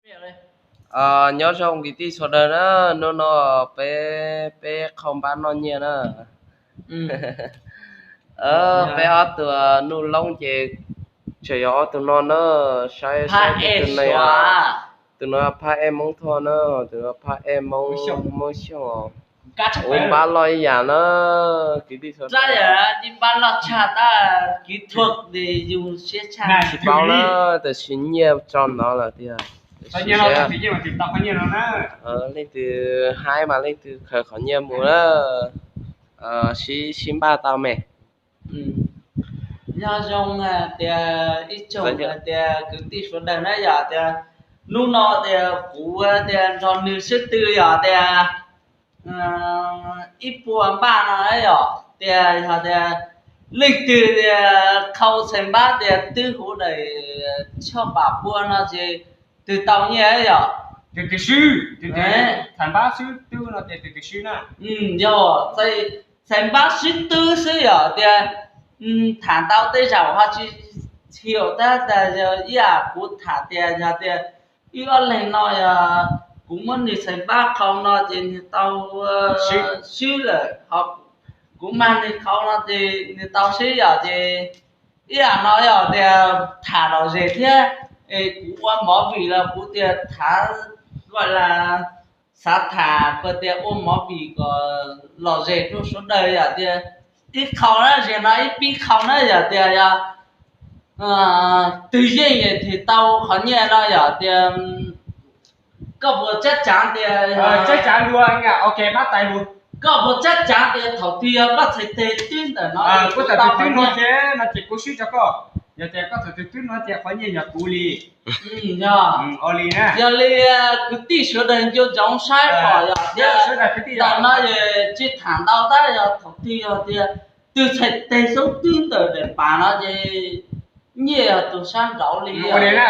Nyob zoo kwv tij sawv daws na, hnub no peb, peb qhau npab noj nyiaj na. Peb ob tug Nuj Loob ces tseem yog ob tug no na, saib saib tus no, tus no Phab Ej Moob Thoj na, tus no Phab Ej Moob Xyooj. Ua npab loj ib yam na, kwv tij sawv daws. Tsis paub na, tam sim nyiaj tso ntawd lawm tiag. Leej twg haib mas leej twg khaws qhov nyiaj mus na. Sib, sib npaj tau me. Nyob zoo tias ib tsoom tias kwv tij sawv daws na, yog tias hnub no tias kuv tias nrog nws sib tw yog tias ib puas npaj no yog tias, yog tias leej twg tias khau txhais npab tias twb huv daim choj pam pua no ces twg tau nyiaj yom. Tus twg swb, tus twg txhais npab swb twb no ces tus twg swb na. Yog txhais npab swb twb xwb yog tias tham ntau tej zaum ho tsis txhiaj tab tas yog ib yam kuv tham tias yog tias wb ob leeg no yog kuv muab nws txhais npab khau no ces nws tau swb lawm, ho kuv mag nws khau no ces nws tau swb yom. Ces ib yam no yog tias tham lom zem thiab, es kuv ua movie los kuv tias thav, kuj las xav tham kuv tias ua movie kom lom zem rau sawv daws yom. Tias ib khau na, zaum no ib pib khau na yog tias yog twg yeej thiaj tau qhov nyiaj no yog tias koj puas tsab tsav tias, tsab tsav luag, ok, pab tais lus. Koj puas tsab tsav tias thaum twg yog koj txhais tes twb ntawm no, koj txhais tes twb no ces no ces kuv swb rau koj. Yog tias koj txhais tes twb no ces qhov nyiaj yog kuv li. Yog li na, yog li kwv tij sawv daws nco ntsoov saib pom yog tias ntawm no tsis tham ntau tab yog thaum twg yog tias twg txhais tes xub twb ntawm daim pam no ces nyiaj yog tus sab nraud li. Ua li na,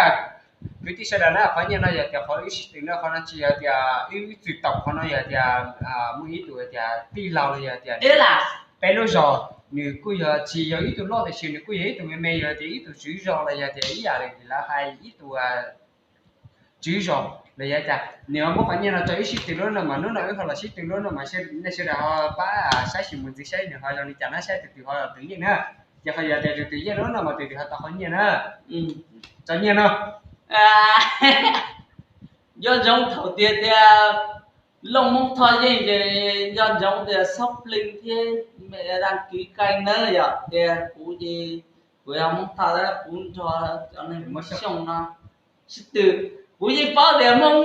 kwv tij sawv daws na, qhov nyiaj no yog tias qhov wb sib tw no, qhov no tsis yog tias wb txwm taum, qhov no yog tias muaj ib tug tias tij laug los yog tias peb lub zos, nws kuj yog tsis yog ib tug loj tiam sis nws kuj yog ib tug me me, yog tias ib tug tswv zos los yog tias ib yam li lawv hais ib tug tswv zos los yog cas, nws ho muab qhov nyiaj no rau wb sib tw lub no mas hnub no wb ho los sib tw lub no mas nej sawv daws ho pab saib xyuas mus ntxiv saib nws ho zoo li cas na, saib tus twg ho tus yeej na. Ces qhov yog tias tus twg yeej lub no mas tus twg ho tau qhov nyiaj na. Tso nyiaj no. Nco ntsoov thaum tias tias Looj Hmoob Thoj yeej ces nco ntsoov tias xub pleej thiab me daj kiv kaij nawb yom. Tias kuv ces kuv yog Hmoob Thoj, kuv nrog cov neeg Hmoob Xyooj no sib tw. Kuv yeej paub tias Hmoob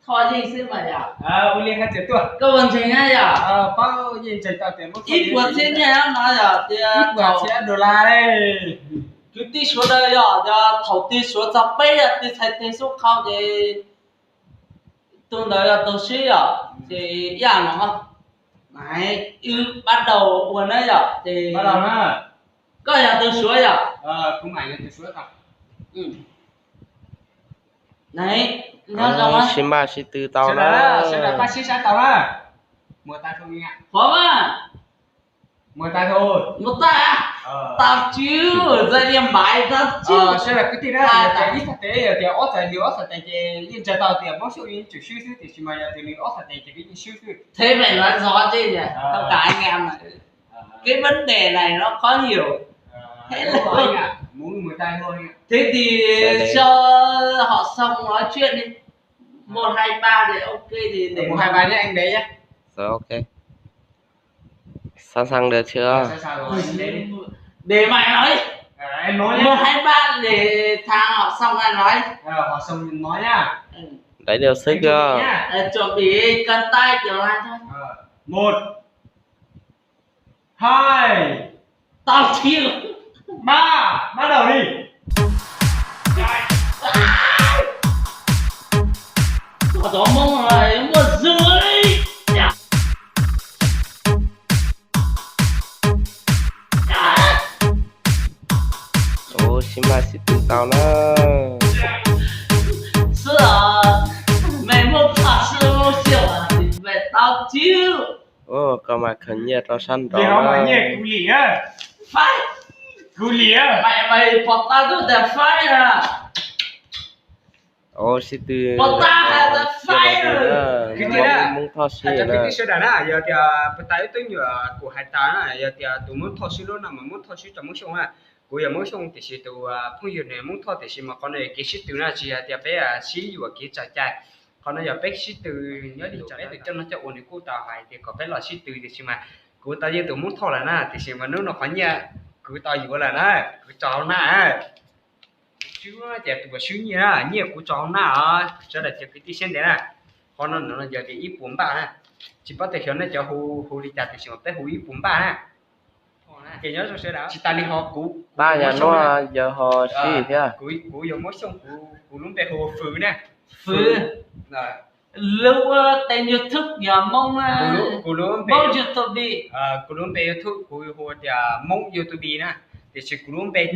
Thoj yeej xwb mas yom. Ua li hais tias tuaj, koj puas ntseeg na yom? Paub, yeej ntseeg tau tias Hmoob Thoj ib puas txhiab nyiaj no yom. Tias ib puas txhiab dollar li. Kwv tij sawv daws yom, yog thaum twg suav txog peb yog twg txhais tes xub khau ces tus ntawd yog tus swb yom. Ces ib yam no, wb pab daus ua na yom. Ces koj yog tus suav yom. Sib npaj sib tw tau na. Qhov mas, mus tag, tau cwb, txawm tias npaiv tau cwb. Ib txhais tes yog tias ob txhais, nws ob txhais tes ces yeej ntseeg tau tias Hmoob Xyooj yeej tsum swb xwb, tiam sis mas yog tias nws ob txhais tes ces nws yeej swb xwb. Thế mày nói rõ chứ nhỉ? Tao cãi ngang mày. Cái vấn đề này nó khó hiểu. Thế thì sau họ xong nói chuyện đi. Một hai ba thì ok thì để một hai ba nhé anh đấy nhé. Rồi, ok. Sẵn sàng được chưa? Để mày nói. Một hai ba để thằng họ xong rồi nói. Họ xong nói nhá. Đấy, điều xích chưa? Chuẩn bị cân tay kiểu này thôi. Một, hai, tao chịu. Ba, bắt đầu đi. Cỏ chó Hmông này mua dưa đi. Ua sib npaj sib tw tau na. Sư à, mày mua thọ sư mua siêu à, mày tao chứ. Ua koj mas khaws nyiaj rau sab nraud na. Phái. Mày, mày phọt tao chút để phái à. Sib tw, Hmoob Thoj sib na. Yog tias puag ta ib tug nyuam kuv hais tas na, yog tias tus Hmoob Thoj sib hlub no mas Hmoob Thoj sib tso Hmoob Xyooj na. Kuv yog Hmoob Xyooj tiam sis tus phooj ywg nws Hmoob Thoj tiam sis mas qhov no yog kev sib tw na, tsis yog tias peb sib yuam kev txhaum cai. Qhov no yog peb sib tw nyob li cas peb tus coj noj coj ua nws kuj tau hais tias kom peb los sib tw tiam sis mas kuv tau yeej tus Hmoob Thoj lawm na, tiam sis mas hnub no qhov nyiaj kuv tau yuav lawm na, kuv tso hauv na. Swb ces tus uas swb nyiaj na, nyiaj kuv tso hauv na os, sawv daws cov kwv tij siab ntev na. Qhov no no yog tias ib puas npaj na, tsis paub tias xyov nej cov hu hu li cas tiam sis mas peb hu ib puas npaj na. Ces nyob zoo sawv daws, tsis tas li ho kuv, kuv yog Hmoob Xyooj, kuv yog Hmoob Xyooj, kuv lub npe hu ua Fwv na. Fwv. Lub tes YouTube yog Hmoob, kuv lub npe YouTube, kuv lub npe YouTube kuv hu tias Hmoob YouTube na, tiam sis kuv lub npe hu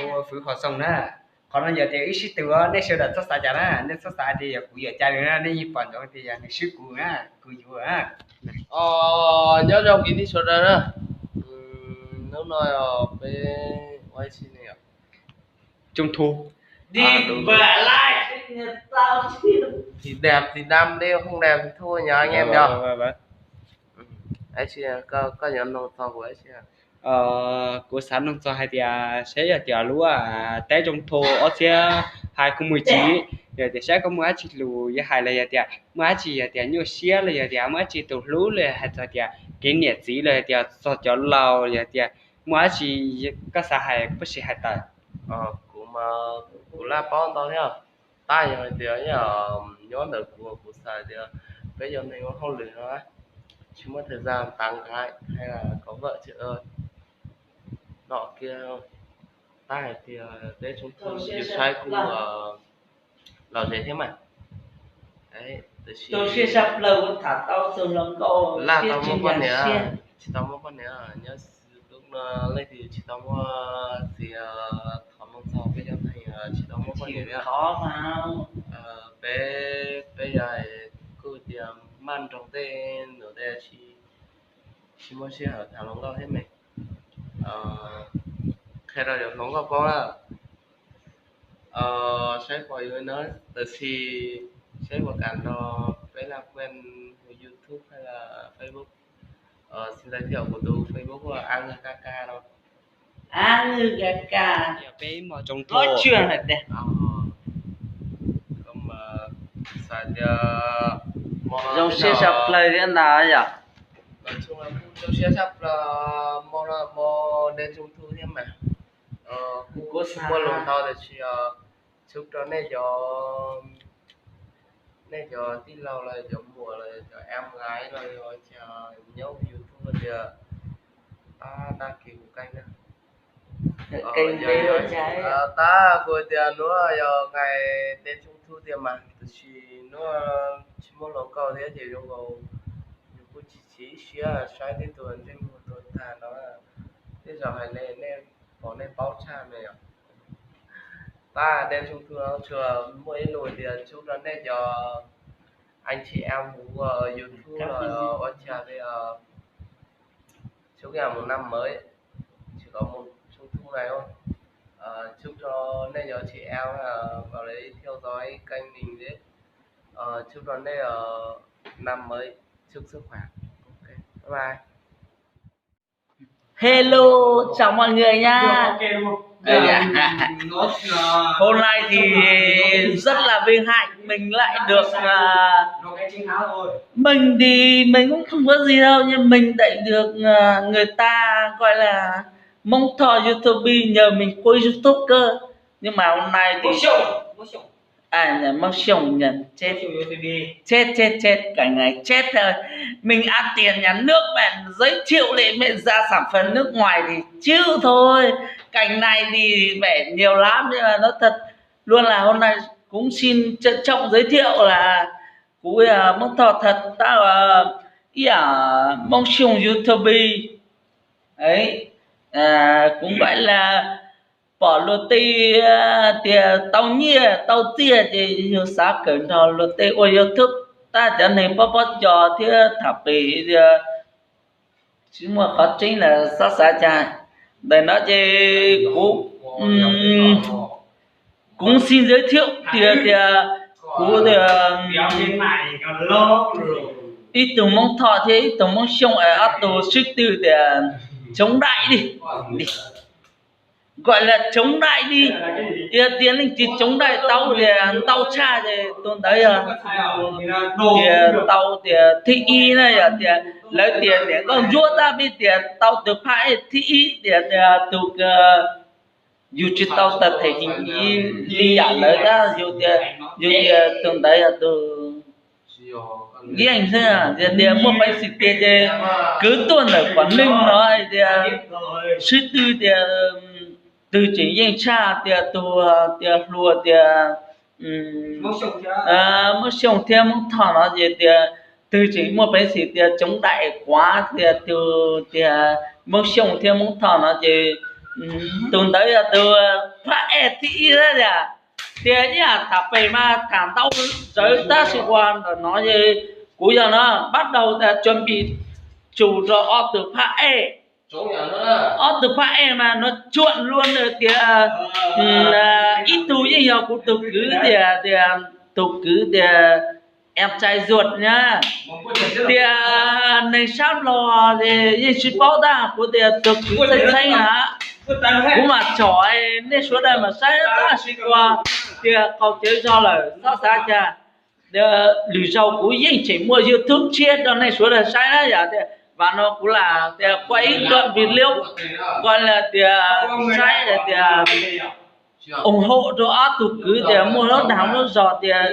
ua Fwv Hos Xoo na. Qhov no yog tias wb sib tw, nej sawv daws txhob xav cas na, nej txhob xav tias yog kuv yuam cai li na, nej yeej pom ntsoov tias yog nws swb kuv na, kuv yuav na. Nyob zoo kwv tij sawv daws na, hnub no peb ua ib si ne, Trung thu. Đi vợ lai. Thì đẹp thì đăng đi, không đẹp thì thôi nhá anh em nhá. Koj yuav nug txog kuv, kuv xav nug txog hais tias saib yog tias lub Tết Trung thu ob txhiab hai không mười chín, yog tias saib koj muaj dab tsi lus yuav hais los yog tias muaj dab tsi yog tias nyuaj siab los yog tias muaj dab tsi tus hlub los hais txog tias kev niam txiv los yog tias txog cov laus yog tias muaj dab tsi koj xav hais puab sis hais tawm. Kuv, kuv laj paub ntau thiab, tab yog hais tias nyob ntawm kuv, kuv xav tias peb cov neeg ua hauj lwm no tsis muaj thời gian tán gái hay là có vợ chưa no kiag, tab hais tias Tết Trung thu yus saib kuj lom zem thiab mas. Tab sis laj tau muaj poj niam, tsis tau muaj poj niam, nyob xwb hnub no leej twg tsis tau muaj txiv, thov mus txog peb cov neeg tsis tau muaj poj niam. Peb, peb yog kuj tias maj nroog tej num tej tsis muaj sij hawm tham hluas nkauj thiab mas. Qhia rau cov hluas nkauj paub na, saib pom yus no, tab sis saib puas kam nrog peb làm quen YouTube hay là Facebook. Xin giới thiệu của tôi Facebook là A Ngư K K đâu. A Ngư K K. Yog peb mog tsoom thuj. Xav tias zoo siab saj plaws thiab ntag yom. Zoo siab saj plaws, hmo no hmo Tết Trung thu thiab mas. Kuj muaj lus ntau tiam sis xub rau nej cov, nej cov tij laug los cov muam los cov em gái los yog cov nyob YouTube tias pab đăng ký kuv kênh na. Tab kuv tias hnub yog ngày Tết Trung thu tiag mas tab sis hnub tsis muaj hluas nkauj thiab ces zoo nkaus yus kuj tsis tsim siab saib tej tus ntsej muag tuag tag no. Tej zaum hais li nej pom nej paub tshaj me yom. Tab Tết Trung thu no tsuas muaj ib lus tias chúc cho nej cov anh chị em hu YouTube los ua cas li chúc em một năm mới, chỉ có một Trung thu này thôi. Chúc cho nej cov chị em vào đấy theo dõi kênh mình đấy. Chúc cho nej năm mới chúc sức khỏe. Ok, bye bye. Hello, chào mọi người nha. Hôm nay thì rất là vinh hạnh mình lại được à, mình thì mình cũng không có gì đâu nhưng mình lại được à, người ta gọi là Mông Thọ YouTube nhờ mình quay YouTube cơ. Nhưng mà hôm nay thì à, nhà Mông Sùng nhận chết. Chết, chết, chết, cái này chết rồi. Mình ăn tiền nhà nước mà giới thiệu lại mẹ ra sản phẩm nước ngoài thì chịu thôi. Cảnh này thì vẻ nhiều lắm nhưng mà nói thật luôn là hôm nay cũng xin trân trọng giới thiệu là cú à, Mông Thọ thật tao à, ý à, Mông Sùng YouTube ấy à, cũng gọi là pom luag tej tias tau nyiaj tau txiaj ces yus xav kawm nrog luag tej ua YouTube, tab cov neeg pob pob co thiab tham pem tias tsis muaj qhov tseeb lawm xav xav cas. Ntawm no ces kuv Kuv xin giới thiệu tias, tias kuv tias ib tug Hmoob Thoj thiab ib tug Hmoob Xyooj es ob tug sib tw tias chống đại đi. Gọi là chống đại đi. Yog tias leej twg chống đại tau tias ntau tshaj ces tus ntawd yog tias tau tias thib ib na, yog tias lawv tias niam nkauj ntsuab tab peb tias tau tus phab ej thib ib tias, tias tus yus tsis tau tag them li yam lawv tab yus tias, yus tias tus ntawd yog tus yeej xwb. Yog tias muaj peev xwm tiag ces kwv tuaj ntawm Quảng Ninh no tias sib tw tias twg tseem yeej tshaj tias tus tias hluas tias Hmoob Xyooj thiab Hmoob Thoj no ces tias twg tseem muaj peev xwm tias chống đại quá tias tus tias Hmoob Xyooj thiab Hmoob Thoj no ces tus ntawd yog tus phab ej thib ib na yom. Tias ib yam tham pem mas tham ntau zawv tab sis uas ntawm no ces kuv yog no bắt đầu tias chuẩn bị chủ rau ob tug phab ej. Ob tug phab ej mas no cuam luaj nws tias ib tug yeej yog kuv tus kwv tias, tias tus kwv tias em trai ruột na. Tias neeg sab Nplog ces yeej tsis paub tab, kuv tias tus kwv txheej txheej na. Kuv mam tsom nej sawv daws mam saib tab sis uas tias qaug cawv zog lawm txhob xav cas. Lwm zaus kuv yeej tseem muaj YouTube tshiab rau nej sawv daws saib na yom. Tias vam no kuv lam tias quay ib段video, quay tias saib tias ủng hộ rau ob tug kwv tias muaj lub dag lub zog tias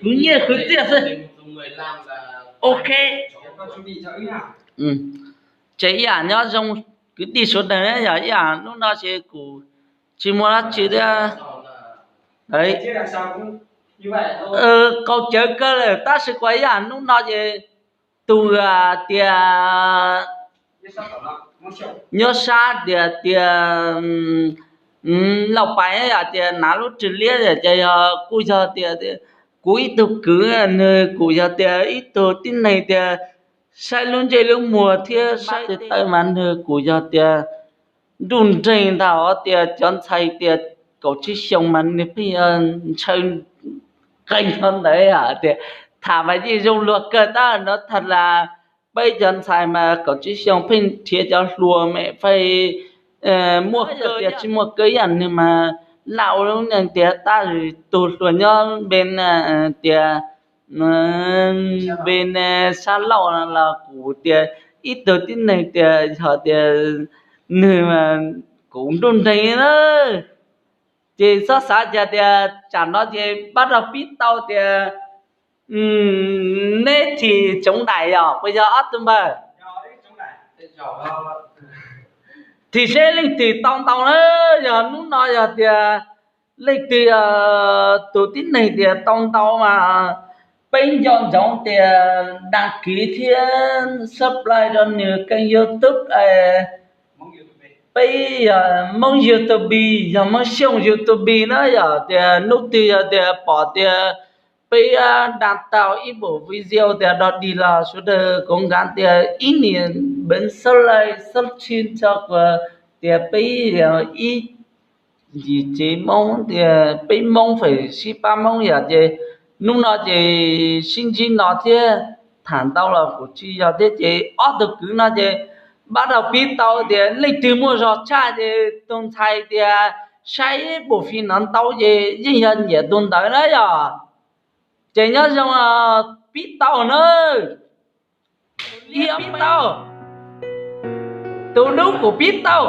khwv nyiaj khwv txiaj xwb. Ok. Ces ib yam nyob zoo kwv tij sawv daws na yom, ib yam hnub no ces kuv tsis muaj dab tsi thiab. Qaug cawv kawg lawm tab sis kuv ib yam hnub no ces tus tias nyob sab tias, tias Lauj Pais yom, tias nav lub rwg liab ces yog kuj yog tias kuv ib tug kwv, nws kuj yog tias ib tug tib neeg tias saib lub ntsej lub muag thiab saib tes taw mas nws kuj yog tias nruj nreeg ntag, tias cov ntxhais tias kaum tsib xyoo mas nws pheej ntshaw qeeg nrho ntawd tias tham mas yeej zoo luag kawg tab no tham las peb cov ntxhais mas kaum tsib xyoo pheej nrhiav cov hluas mem fais muaj kawg tias tsis muaj kawg ib yam nws mas laj ua lub neej tias tab sis tus hluas nyob npe tias npe sab laug los kuj tias ib tug tib neeg tias yog tias nws kuj nruj nreeg na. Ces txhob xav cas tias tsam no ces pab rau pib tau tias neb thim tsoov daim yom, puas yog ob tug npawg? Thim seb leej twg tau ntau na, yog hnub no yog tias leej twg yog tus tib neeg tias tau ntau mas peb nco ntsoov tias đăng ký thiab subscribe rau nws kênh YouTube. Peb yog Hmoob YouTube, yog Hmoob Xyooj YouTube na yom, tias hnub twg yog tias pom tias peb đăng tau ib buam video tias dog dig los sawv daws koom nkav tias ib niam npeev xab laij xab tsi tso kuas tias peb yog ib yim tsev Hmoob tias peb Hmoob fem sib pab Hmoob yom, ces hnub no ces sib ntsib no thiab tham ntau los kuj tsis yog thiab ces ob tug kwv no ces pab rau pib tau tias leej twg muaj zog tshaj ces tus ntxhais tias saib ib buam fim no ntau ces yeej yog nyiam tus ntawd na yom. Ces nyob zoo pib tau na. Ib pib tau. Tus dub kuj pib tau.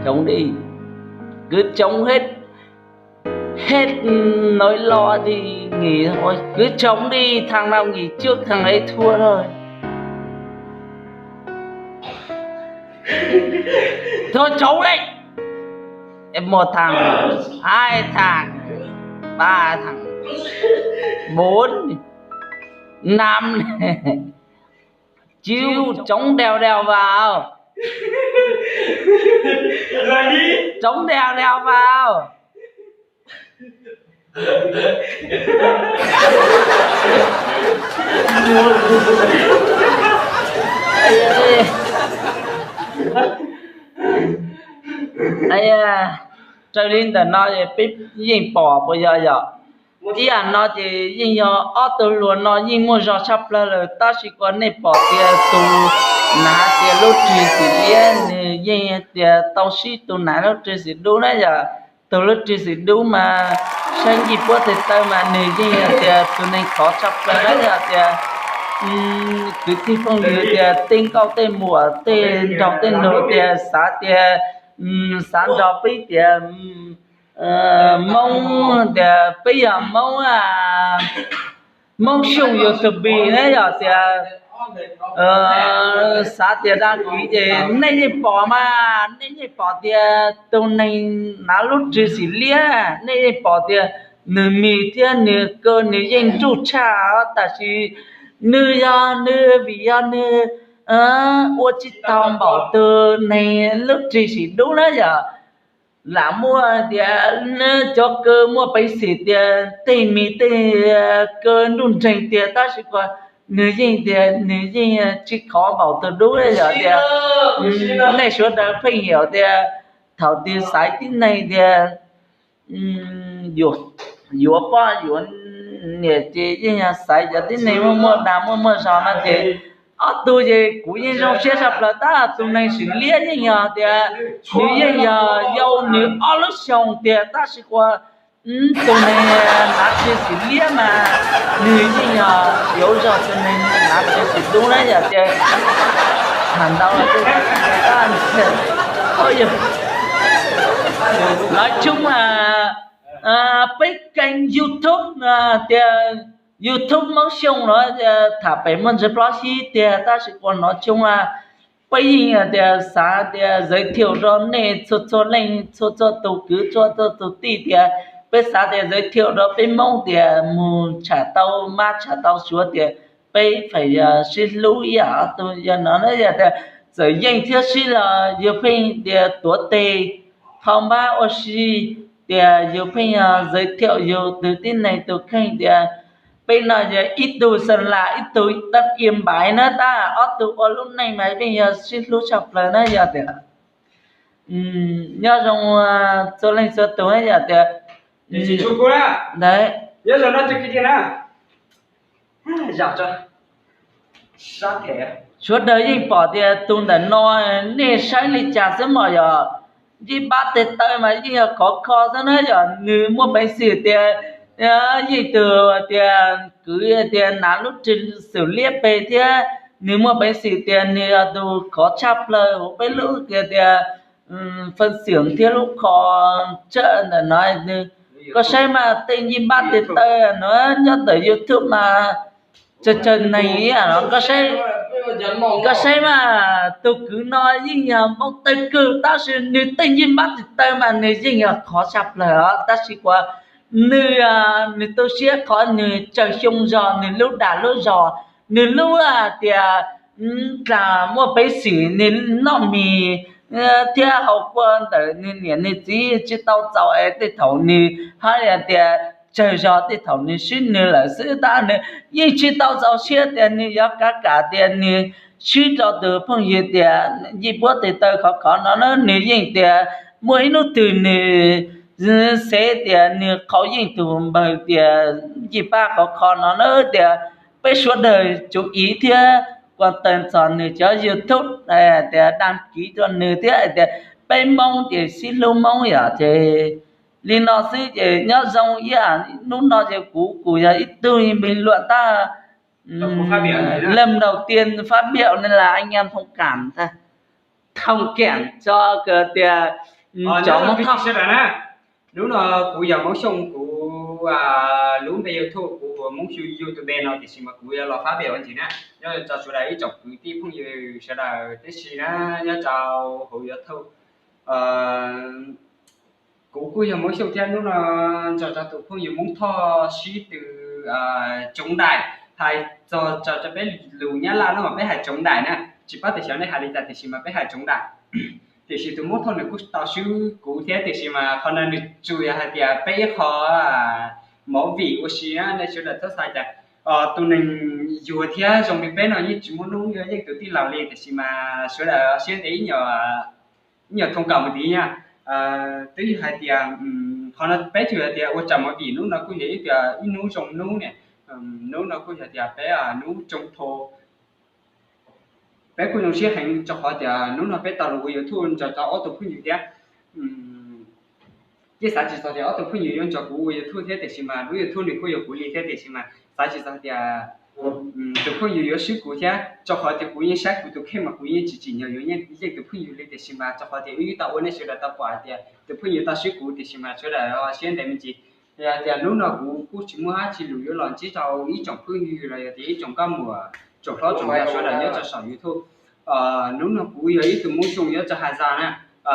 Chống đi. Cứ chống hết, hết nỗi lo đi nghỉ thôi. Cứ chống đi, thằng nào nghỉ trước thằng ấy thua thôi. Thôi chống đi. Một thằng, hai thằng, ba thằng, bốn, năm. Chịu, trống đều đều vào. Trống đều đều vào. Raws li ntawm no es peb yeej pom puas yog? Yog ib yam no ces yeej yog ob tug hluas no yeej muaj zog tshaj plaws lawm, tab sis kuas nej pom tias tus nav tias lub rwg xim liab nws yeej tias tau sib tus nav lub rwg xim dub na yom. Tus lub rwg xim dub mas saib ncig puab tes taw mas nws yeej tias tus neeg khov tshaj plaws na yom. Tias kwv tij phooj ywg tias tej nkauj tej muam tej nraug tej nus tias xav tias, xav nrog peb tias Moob, tias peb yog Moob, Moob Xyooj YouTube na yom. Tias xav tias dag kiv ces nej yeej pom mas, nej yeej pom tias tus neeg nav lub rwg xim liab, nej yeej pom tias nws mis thiab nws kaw nws yeej nruj tshaj, tab sis nws yog nws vim yog nws ua tsis tau npaum tus neeg lub rwg xim dub na yom. Lam muaj tias cov kaw muaj peev xwm tias tej mis tej kaw nruj nreeg tias, tab sis kuas nws yeej tias nws yeej tsis khov npaum tus dub yom. Tias nej sawv daws pheej yam tias thaum twg xaiv tib neeg tias yuav poj yuav niam ces yeej yog xaiv cov tib neeg muaj muaj dag muaj muaj zog no ces ob tug ces kuv yeej zoo siab tshaj plaws tab tus neeg xim liab yeej yog tias nws yeej yog yau nws ob lub xyoos tias, tab sis kuas tus neeg nav rwg xim liab mas nws yeej yog yuav zog tus neeg nav rwg xim dub na yom. Tias tham ntau lawm, lawv coob mas peb kênh YouTube tias YouTube Hmoob Xyooj no tham pem muaj ntsis plob xib tiag, tab sis kuas no coob mas peb yeej tias xav tias giới thiệu rau nej txhua txhua leej txhua txhua tus kwv txhua txhua tus tij tias peb xav tias giới thiệu rau peb Hmoob tias mus tsham tau mab tsham tau suav tias peb feem yog sib hlub ib yam ob tug yog no na yom. Tias txawm yeej thiab sib los yus pheej tias tuav tes qhau npab ua si tias yus pheej yog giới thiệu yus tus tib neeg tus kheej tias peb no yog ib tug xa las ib tug dab ia npaiv na tab ob tug ua lub neej mas pheej yog sib hlub tshaj plaws na yom. Tias nyob zoo txhua leej txhua tus na yom. Tias ntawd sawv daws yeej pom tias tus ntawm no nej saib li cas xwb mas yog ncej npab tes taw mas yeej yog khov kho xwb na yom. Nws muaj peev xwm tias yeej tus tias kwv tias nav lub rwg xim liab pem thiab nws muaj peev xwm tias nws yog tus khov tshaj plaws hauv peb lub tias tias fee xwm thiab lub kho tsawm ntawm no. Koj saib mas tej ncej npab tes taw no nyob ntawm YouTube mas tsawg tsawg neeg ib yam no. Koj saib mas tus kwv no yeej yog npau taws kawg tab sis nws tej ncej npab tes taw mas nws yeej yog khov tshaj plaws os, tab sis kuas nws, nws tu siab qhov nws tsawg xyoo zog nws lub dag lub zog, nws lub tias dlag muaj peev xwm nws noj mis thiab haus kua ntawm nws niam nws txiv tsis tau txaus es tej thaum nws hais tias tsawg zog tej thaum nws swb nws lawm xwb tab nws yeej tsis tau txaus siab tias nws yuav kav kam tias nws swb rau tus phooj ywg tias ncej npab tes taw khov khov no na. Nws yeej tias muaj ib hnub twg nws xav tias nws qhov yeej tus npawg tias ncej npab khov kho no na tias peb sawv daws tsum iv thiab kuas taws txog nws cov YouTube tias dag kiv rau nws thiab tias peb Hmoob ces sib hlub Hmoob yom. Ces li no xwb ces nyob zoo ib yam hnub no ces kuv kuj yog ib tug npe luam tab Lâm đầu tiên phát biểu nên là anh em thông cảm, thông cảm cho tias cov Hmoob Thoj. Hnub no kuv yog Hmoob Xyooj, kuv lub npe YouTube kuv hu Hmoob Xyooj YouTube no tiam sis mas kuv yuav los phát biểu ntxiv na, nyob rau sawv daws ib tsoom kwv tij phooj ywg sawv daws tib si na, nyob rau hauv YouTube. Kuv kuj yog Hmoob Xyooj thiab, hnub no nrog rau tus phooj ywg Hmoob Thoj sib tw tsoov daim. Hais txog rau peb lus Nyab Laj no mas peb hais tsoov daim na, tsis paub tias xyov nej hais li cas tiam sis mas peb hais tsoov daim. Tiam sis tus Hmoob Thoj nws kuj tau swb kuv thiab tiam sis mas qhov no nws tsuas yog hais tias peb ib qho movie ua si na, nej sawv daws txhob xav cas tus neeg yuag thiab zoo li peb no yeej tsis muaj hnub yuav yeej tus tij laug li tiam sis mas sawv daws siab ntev ib nyuag thooj kaum mus tid na. Twb yog hais tias qhov no peb tsuas yog tias ua tsam movie, hnub no kuj yog ib tias ib hnub zoo hnub ne, hnub no kuj yog tias peb hnub tsoo tho. Peb kuj zoo siab heev rau qhov tias hnub no peb tau los ua YouTube nrog rau ob tug phooj ywg thiab. Yeej xav tsis txog tias ob tug phooj ywg yuav nrog kuv ua YouTube thiab tiam sis mas lub YouTube nws kuj yog kuv li thiab tiam sis mas xav tsis txog tias tus phooj ywg yuav swb kuv thiab, rau qhov tias kuv yeej saib kuv tus kheej mas kuv yeej tsis tsim nyog yuav yeej tus phooj ywg li tiam sis mas rau qhov tias wb tau ua nej sawv daws tau pom hais tias tus phooj ywg tau swb kuv tiam sis mas sawv daws siab ntev me ntsis. Yog tias hnub no kuv kuj tsis muaj dab tsi lus yuav los ntsib rau ib tsoom phooj ywg los yog tias ib tsoom nkauj muam, tsoom hlob tsoom yau sawv daws nyob rau saum YouTube. Hnub no kuv yog ib tug Hmoob Xyooj nyob rau Has Zas na.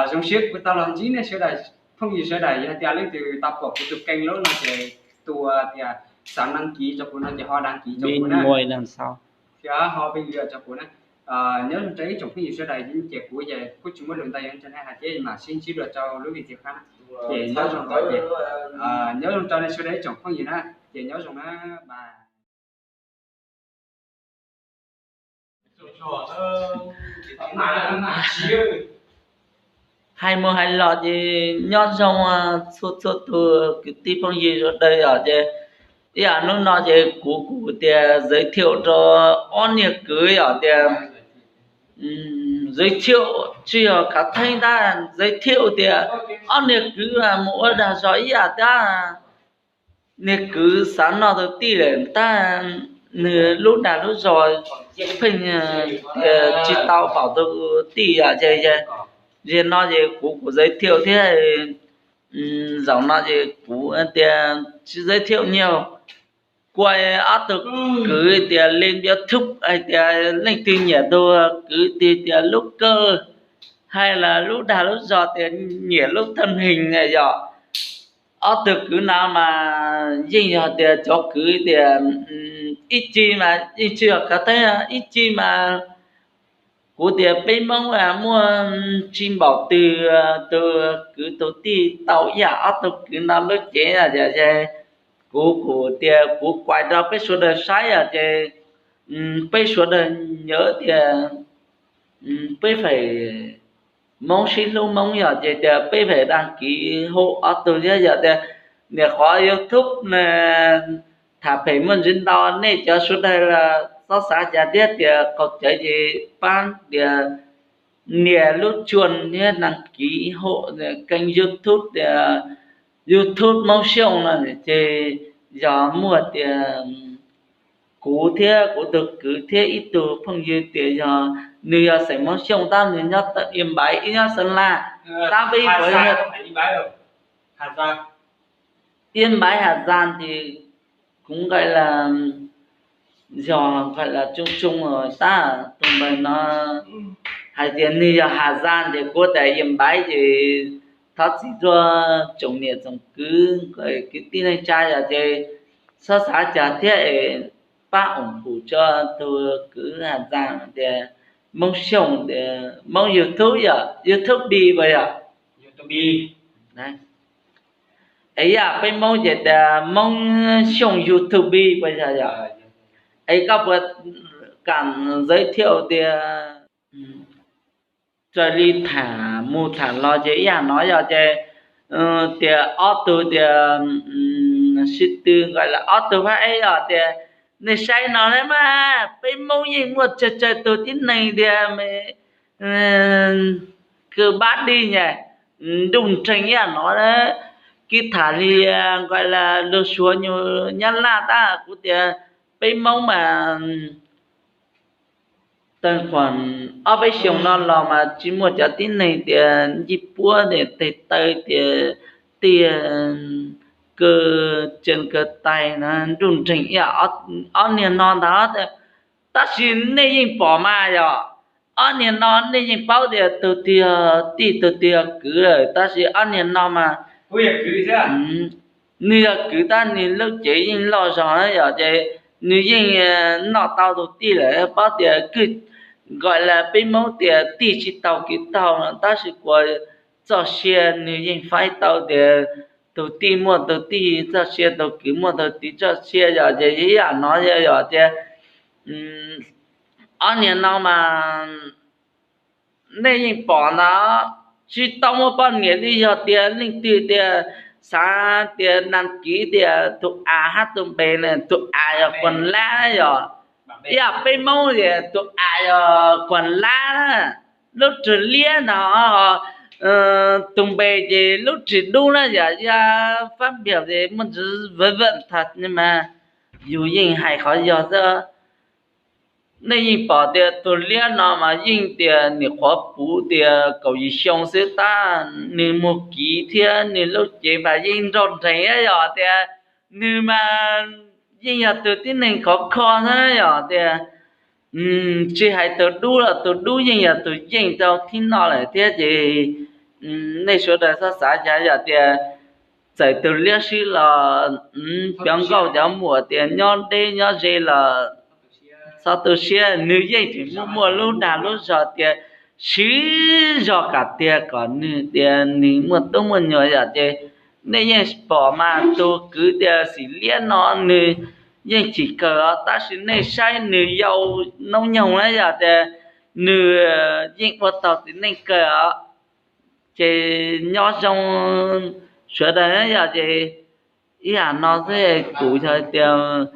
Zoo siab kuv tau los ntsib nej sawv daws, phooj ywg sawv daws. Yog tias leej twg tau pom kuv tus kênh lub no ces tus tias xav đăng ký rau kuv no ces ho đăng ký rau kuv na, thiab ho bình luận rau kuv na. Nyob zoo rau ib tsoom phooj ywg sawv daws, ces kuv ces kuj tsis muaj lus ntau yuav nrog nej hais thiab mam sib ntsib dua rau lub video qab na. Ces nyob zoo rau, nyob zoo rau nej sawv daws ib tsoom phooj ywg na, ces nyob zoo na, bye. Hais mus hais los ces nyob zoo txhua txhua tus kwv tij phooj ywg sawv daws os. Ces ib yam hnub no ces kuv kuv tias giới thiệu rau ob niag kwv os tias giới thiệu tsis yog khav theeb tab, giới thiệu tias ob niag kwv mus ua dag zog ib yam tab. Niag kwv xav noj tau tij lawm tab, nws lub dag lub zog pheej tias tsis tau pom tus tij os. Ces no ces kuv kuv giới thiệu thiab, zaum no ces kuv tias tsis giới thiệu nhiều, kuas ob tug kwv tias lên YouTube hais tias leej twg nyiam tus kwv twg tias lub kawg, hay là lub dag lub zog tias nyiam lub thân hình yom. Ob tug kwv no mas yeej yog tias cov kwv tias ib txhij mas yeej tsis yog khav theeb, ib txhij mas kuv tias peb Hmoob muaj tsis npaum twg tus kwv tus tij tau ib yam ob tug kwv no lub cev os. Kuv kuv tias kuv kuas rau peb sawv daws saib os. Ces peb sawv daws nhớ tias peb phải Hmoob sib hlub Hmoob yom, ces tias peb phải đăng ký hộ ob tug thiab. Yog tias niam qhov YouTube na, tham phem muaj ntsis ntau, nej cov sawv daws los txhob xav cas thiab, tias qaug cawv ces pab tias nias lub chuaj thiab đăng ký hộ kênh YouTube tias YouTube Hmoob Xyooj no. Ces yog muaj tias kuv thiab kuv tus kwv thiab ib tug phooj ywg tias yog nws yog xeem Hmoob Xyooj tab nws nyob tawm Yên Bái, ib nyob Sơn La, tab peb ib puas Yên Bái Hà Giang ces kuv nqaij las yog nqaij las tsoo tsoo tab tus npawg no hais tias nws yog Hà Giang ces kuv tias Yên Bái ces thov txim rau tsoom niam tsoom kwv, kwv tij neej tsa yom, ces txhob xav cas thiab es pab ủng hộ rau tus kwv Hà Giang tias Hmoob Xyooj tias Hmoob YouTube yom, YouTube bi puas yog? Es yam peb Hmoob ces tias Hmoob Xyooj YouTube bi puas yog? Es koj puas kam giới thiệu tias raws li tham mus tham los ces ib yam no yog ces tias ob tug tias sib tw nqaij las ob tug phab eb yog tias nej saib no na mas peb Hmoob yeej muaj tsawg tsawg tug tib neeg tias kws bab dig nyas nruj nreeg ib yam no na. Kib tham li nqaij las lug Suav nyuag Nyab Laj tab kuv tias peb Hmoob mas tag kuam ob peb xyoos no los mas tsis muaj cov tib neeg tias ncig puab tias tes taw tias tiag kawg tsees kawg tais na nruj nreeg ib yam ob niag no ntag. Tab sis nej yeej pom mas yog ob niag no nej yeej paub tias tug twg tij tug twg kwv lawm, tab sis ob niag no mas nws yog kwv tab nws lub cev yeej loj zog na yom, ces nws yeej noj tau tus tij lawm, paub tias kwv nkaus li peb Hmoob tias tij tsis taug kwv taug no, tab sis kuas txoj sia nws yeej faib tau tias tus tij muaj tus tij txoj sia, tus kwv muaj tus kwv txoj sia yom, ces ib yam no yog tias ob niag no mas nej yeej pom ntag, tsis tau muaj poj niam li. Yog tias leej twg tias xav tias nas kiv tias tus a hab tus npe ne, tus a yog Kuam Lab yom, ib yam peb Hmoob tias tus a yog Kuam Lab na, lub rig liab no, tus npe ces lub rig dub na yom, yog fab npias ces muaj ntsis vawv vawm thas mas yus yeej hais qhov yog xwb. Nej yeej pom tias tus liab no mas yeej tias nim qhuav puv tias kaum yim xyoo xwb tab nws mus kiv thiab nws lub cev mas yeej nrog nreeg yom, tias nws mas yeej yog tus tib neeg khov kho xwb yom, tias tsis hais tus dub los tus dub yeej yog tus yeej rau thib no lawm thiab ces nej sawv daws txhob xav cas yom tias txawm tus liab swb los cov nkauj cov muam tias nyob deb nyob ze los txhob tu siab, nws yeej tseem muaj muaj lub dag lub zog tias siv zog kom tiag kom nws tias nws muaj tub muaj nyuam yom ces nej yeej pom mas tus kwv tias xim liab no nws yeej tsis kawg os, tab sis nej saib nws yau noob nyoog na yom tias nws yeej ua tau txiv neej kawg os. Ces nyob zoo sawv daws na yom ces ib yam no xwb, kuv yog tias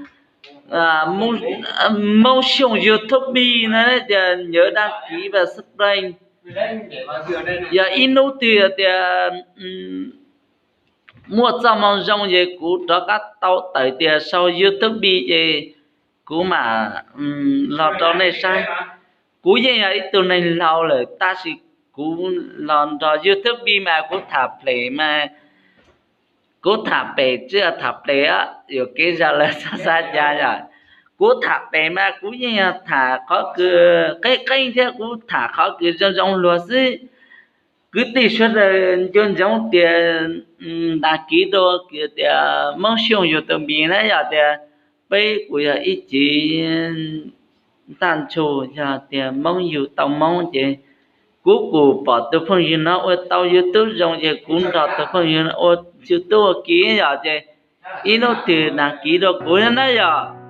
Hmoob Xyooj YouTube no tias nhớ đăng ký và subscribe. Yog ib hnub twg tias muaj txoj moo zoo ces kuv rov qab tau tawm tias sau YouTube ces kuv mam los rau nej saib. Kuv yeej yog ib tug neeg laus lawm tab sis kuv los nrog YouTube mas kuv tham ples mas kuv tham pem tsis tham ples, yuam kev zaj lawv xav xav cas yom. Kuv tham pem mas kuv yeej yog tham qhov kws qeeb qeeb thiab kuv tham qhov kws zoo zoo luag xwb. Kwv tij sawv daws nco ntsoov tias đăng ký rau kws tias Hmoob Xyooj YouTube na yom tias peb kuj yog ib cev ntaj ntsug, yog tias Hmoob yug tau Hmoob ces kuv kuj pom tus phooj ywg no ua tau YouTube zoo ces kuv nrog tus phooj ywg ua YouTube ua ke yom ces ib hnub twg đăng ký rau kuv na yom.